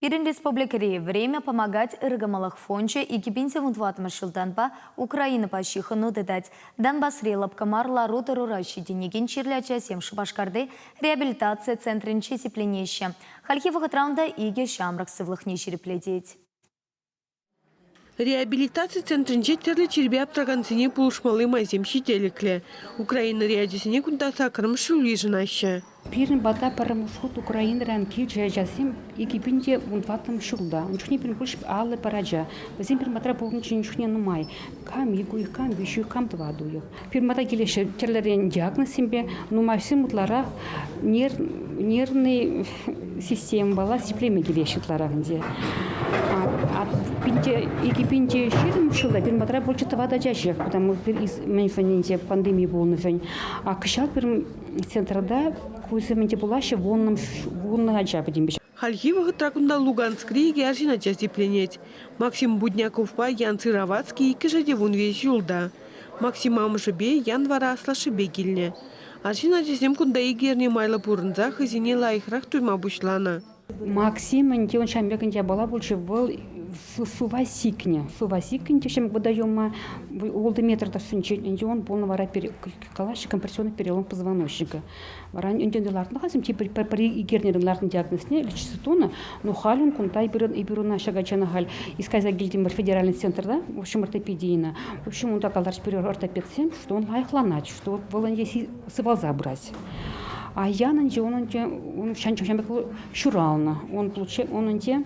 Пирӗн республикӑри «Время помогать» ыркӑмӑллӑх фончӗ 2014 ҫултанпа Украинӑпа ҫыхӑну тытать. Донбасри лӑпкӑ мар лару-тӑрура ҫитӗнекен чирлӗ ачасем Шупашкарти реабилитаци центрӗнче сипленеҫҫӗ. Хальхи вӑхӑтра унта икӗ ҫамрӑк сывлӑхне ҫирӗплетет. Реабилитаци центрӗнче тӗрлӗ чирпе аптракансене пулӑшмалли майсем ҫителӗклӗ. Украинӑри ачасене кунта саккӑрмӗш ҫул йышӑнаҫҫӗ. Пирӗн пата пӗрремӗш хут Украинӑран килчӗ ачасем 2014 ҫулта. Ун чухне пирӗн пуҫ 51 ача. Вӗсем пирӗн патра пурӑннӑ чухне нумай. Кам ик уйӑх, кам виҫ уйӑх, кам тӑват уйӑх. Пирӗн пата килеҫҫӗ тӗрлӗрен диагнозсемпе. Нумайсем ытларах нервный системӑпала сиплеме килеҫҫӗ ытларах ӗнтӗ. 2020 ҫулта пирӗн патра пулчӗ тӑват ача ҫех, потому мӗн фонӗнче пандеми пулнӑ-шӑн. А кӑҫал пирӗн центрта кусем ӗнтӗ пулаҫҫӗ вуннӑ ача пӗтӗмпе. Хальхи вӑхӑтра кунта Луганскри икӗ арҫын ача сипленет. Максим Будняковпа Ян Сыровацкий иккӗшӗ те 15 ҫулта. Максим амӑшӗпе, Ян вара аслашшӗпе килнӗ. Арҫын ачасем кунта икӗ эрне майлӑ пурӑнса хӑйсене лайӑхрах туйма пуҫланӑ. Максим ӗнтӗ ун ҫавӑн пек япала пулчӗ, вӑл сыва сикнӗ. Сыва сикнӗ те ҫемье водоема ултӑ метр тӑршшӗнче ӗнтӗ он пулнӑ вара калаҫҫӗ компрессионный перелом позвоночника. Вара ӗнтӗ лартнӑ-ха тепӗр пӗр икӗ эрнерен лартнӑ диагнозне лечиться тунӑ, но халь ун кунта эпир ӑна ҫак ачана халь искать килтӗмӗр федеральный центрта, в общем, ортопедийӑна. В общем, унта каларӗҫ пире ортопедсем, что он лайӑхланать, что вӑл ӗнтӗ сывалса пырать. А Ян ӗнтӗ ун ӗнтӗ ун ҫан пек ҫуралнӑ. Он получил, он ӗнтӗ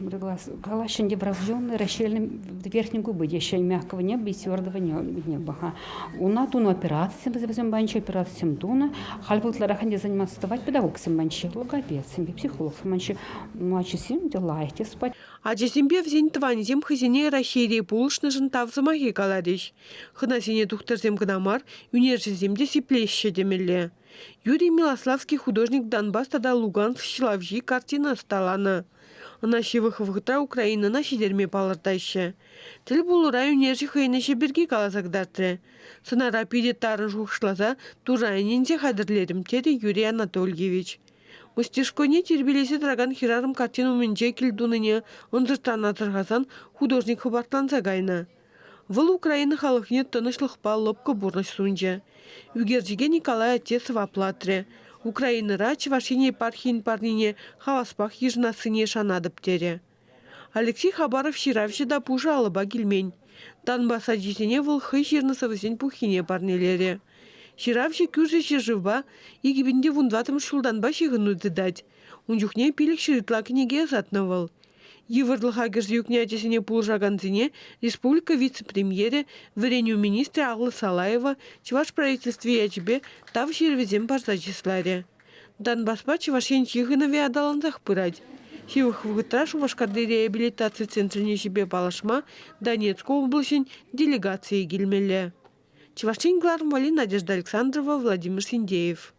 калаҫҫӗ ӗнтӗ врожденный расщелина верхней губы теҫҫӗ, мягкого неба и твердого неба. Уна тунӑ операцисем вӗсем панчӗ, операцисем тунӑ. Халь вӑл ытларах ӗнтӗ заниматься тӑвать педагогсем панчӗ, логопедсемпе, психологсем панчӗ. Ну, ачисем те лайӑх те спать. Ачасемпе вӗсен тӑванӗсем хӑйсене Раҫҫейре пулӑшнӑшӑн тав сӑмахӗ каларӗҫ. Хӑнасене тухтӑрсем кӑна мар, ӳнерҫӗсем те сиплеҫҫӗ темелле. Юрий Милославский художник Донбасс тата Луганск ҫӑлавҫи картина ӑсталанӑ. Ӑна ҫывӑх вӑхӑтра Украинӑна ҫитерме палӑртаҫҫӗ. Тӗл пулура ӳнерҫӗ хӑйӗн ӗҫӗ пирки каласа кӑтартрӗ. Сӑнара питӗ тарӑн шухӑшласа Турра ӗненсе хатӗрлерӗм, терӗ Юрий Анатольевич. Мастерскойне тирпейлесе тӑракан хӗрарӑм картина умӗнче кӗл тунине ӑнсӑртран асӑрхасан художник хӑпартланса кайнӑ. Вӑл Украина халӑхне тӑнӑҫлӑхпа лӑпкӑ пурнӑҫ сунчӗ. Ӳкерчӗке Николай атте сӑваплатрӗ. Украинӑра Чӑваш Ен епархийӗн парнине хаваспах йышӑнассине шанатӑп терӗ. Алексей Хабаров ҫыравҫӑ та пушӑ алӑпа килмен. Донбасс ачисене вӑл хӑй ҫырнӑ сӑвӑсен пуххине парнелерӗ. Ҫыравҫӑ кӳршӗ ҫӗршывпа 2014 ҫултанпа ҫыхӑну тытать. Ун чухне 500 ытла кӗнеке ӑсатнӑ вӑл. Йывӑрлӑха кӗрсе ӳкнӗ ачасене пулӑшакансене республика вице-премьерӗ, вӗренӳ министрӗ Алла Салаева Чӑваш правительстви ячӗпе Тав ҫырӑвӗсем парса чысларӗ. Донбаспа Чӑваш Ен ҫыхӑнӑвӗ аталансах пырать. Ҫывӑх вӑхӑтра Шупашкарти реабилитаци центрӗн ӗҫӗпе паллашма Донецк облаҫӗн делегацийӗ килмелле. Чӑваш Ен кӑларӑм валли Надежда Александрова, Владимир Синдеев.